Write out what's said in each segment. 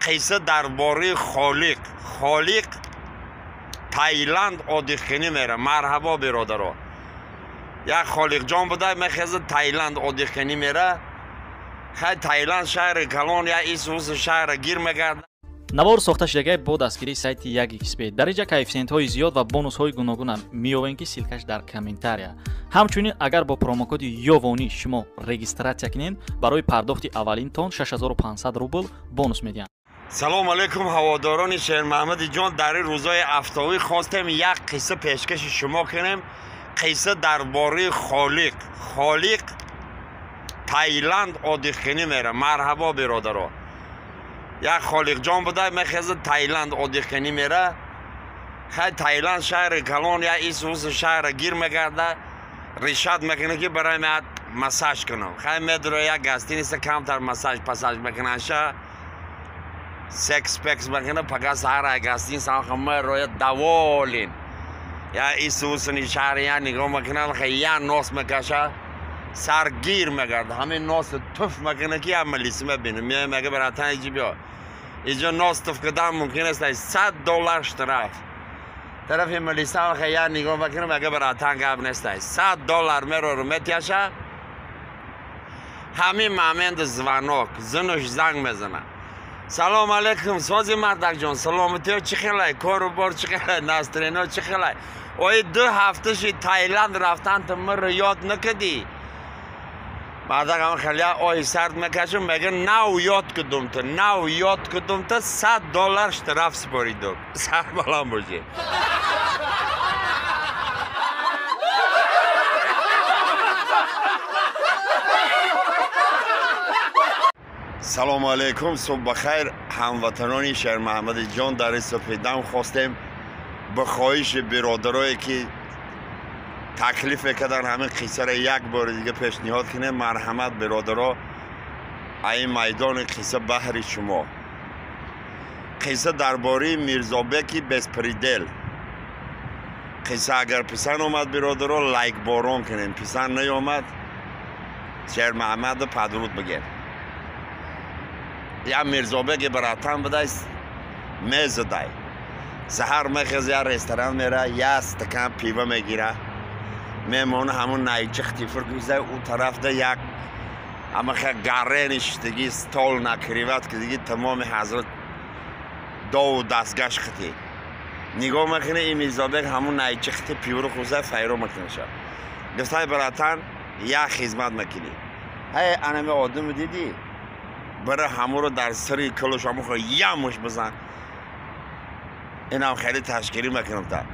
Қисса дар бораи Холиқ. Холиқ Таиланд одиқкунӣ мера. Марҳабо, биродаро. Як Холиқҷон буда, мехеза Таиланд одиқкунӣ мера. Хай Таиланд шаҳри калон, я исус шаҳра гир мегарда. Навор сохта шудагай бо дастгирии сайти 1xb. Дар инҷа коэффисиентҳои зиёд ва бонусҳои гуногунам меёбем, ки ссылкаш дар комментария. Ҳамчунин агар бо промокоди Ёвонӣ шумо регистратсия кунед, барои пардохти аввалинтон 6500 рубл бонус медиҳанд. Салом алейкум, ҳаводорони Шермаҳмади ҷон. Дар ин рӯзҳои афтобӣ хостем як қисса пешкаши шумо кунем. Қисса дар бораи Холиқ. Холиқ Таиланд одиқкунӣ мера. Марҳабо, биродаро. Як Холиқҷон буда, мехеза Таиланд одиқкунӣ мера. Хай Таиланд шаҳри калон, я исус шаҳра гир мегарда. Ришат мекунад, ки барои ман массаж кунам. Хай медро як гостиница, камтар массаж пассаж мекунанша, секс пекс мекунад. Пага саҳар ай гостиница мероя доволен. Я исусни шаҳр я нигоҳ мекунад, хай я нос мекаша, саргир мегарда. Ҳамин нос туф мекунад, ки я милиса мебинад. Меоя, мега: «Братан, иҷи биё, иҷо нос туф кардан мумкин аст, $100 штраф». Тарафи милиса я нигоҳ мекунад, мега: «Братан, гап нест, $100 мерору метияша». Ҳамин момент звонок, зинуш занг мезанад: «Салом алейкум, сози мардакҷон, саломатиё чӣ хелай, кору бор чӣ хелай, настроение чӣ хелай? Ои 2 ҳафташи Таиланд рафтан ту миро ёд накардӣ?» Мардак ҳам хеле оҳи сард мекашам, мега: «Нав ёд кудум ту, нав ёд кудум ту, $100 штраф супоридум». Сар баланд бошӣ. Салому алейкум, субҳ бахайр, ҳамватанони Шермаҳмади ҷон. Дар сафедам хостем ба хоҳиши биродарое, ки таклиф мекарданд, ҳамин қиссаро як бори дига пешниҳод кунем. Марҳамат, биродаро, ин майдони қисса баҳри шумо. Қисса дар бораи Мирзобеки беспредел. Қисса агар писанд омад, биродаро, лайкборон кунем, писанд наёмад, Шермаҳмаду падруд бигем. Як Мирзобеки братан будай, мезадай. Саҳар мехез, як ресторан мера, як стакан пиво мегира, мемона, ҳамун найҷи хтифр гуза. Ӯ тарафда як амаха гарре ништагӣ, стол накрывать кидиги, тамоми ҳазрат дову дастгаш хити. Нигоҳ мекунӣ, ин Мирзобек ҳамун найҷи хити пиворо хӯза, файро мекунаша. Гуфтай: «Братан, як хизмат мекунӣ, ҳай анами одаму дидӣ, бара ҳамуро дар сари калош ҳамухо ямуш бизан, инам хеле ташкилӣ мекунам та».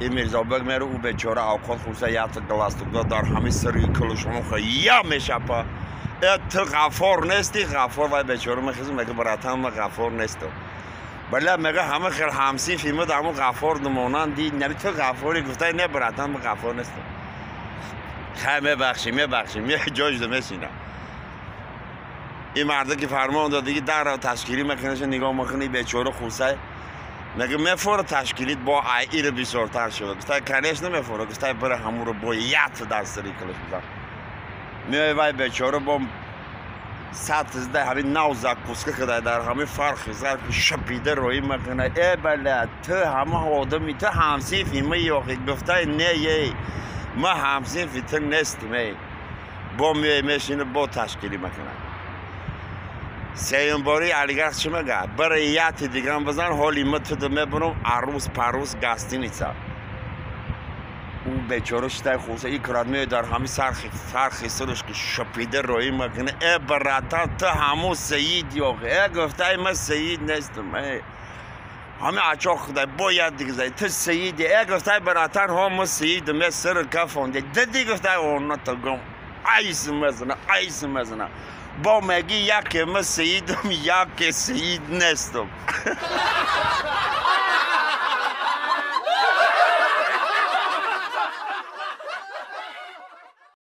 Ин Мирзобек меро, ӯ бечора авқот хӯрса, якта галстукда дар ҳамин сари калош ҳамухо ям мешапа: «Э, ту Ғаффор нестӣ, Ғаффор?» Вай бечора мехеза, мега: «Братан, ма Ғаффор нестам». «Бале, мега, ҳама хел ҳамсинфи ма ҳамун Ғаффор думонанди наби, ту Ғаффори?» Гуфтай: «Не, братан, ма Ғаффор нестам». «Хай, мебахшӣ, мебахшӣ». Ҷоҷда мешинам. Ин марда ки фармон дод, диги дарра ташкилӣ мекунаша, нигоҳ мекуни, бечора хусай, мега: «Мефора ташкилит бо айира бисёртар шуда?» Гуфтай: «Конечно, мефора». Гуфтай: «Бира, ҳамуро бо ят дар сари калаш бизан». Меои, вай бечора бо сатзда ҳамин нав закуска када, дар ҳамин фархи зарфи шапида роӣ мекуна: «Э, бала, ту ҳама одами, ту ҳамсинфи ма ёхи?» Гуфтай: «Не, ей, ма ҳамсинфи ту нестим, ей». Бо меои, мешина, бо ташкилӣ мекунад. Сеюмбори алигарх чӣ мега: «Бара, яти дигам бизан, ҳоли ма туда мебурам, арӯс парӯс гостиница». Ӯ бечора шитай хуса икрад, меои, дар ҳами фархи сараш ки шапида роӣ мекуна: «Э, братан, ту ҳамун Саид ёхи?» «Э, гуфтай, ма Саид нестам, э». Ҳами ачоқ худай бояд дигзай: «Ту Саиди?» «Э, гуфтай, братан, ҳо, ма Саидам, э, сари кафонде диди». Гуфтай: «Она тагом айс мезана, айс мезана». Бо меги: «Яке ма Саидам, яке Саид нестам».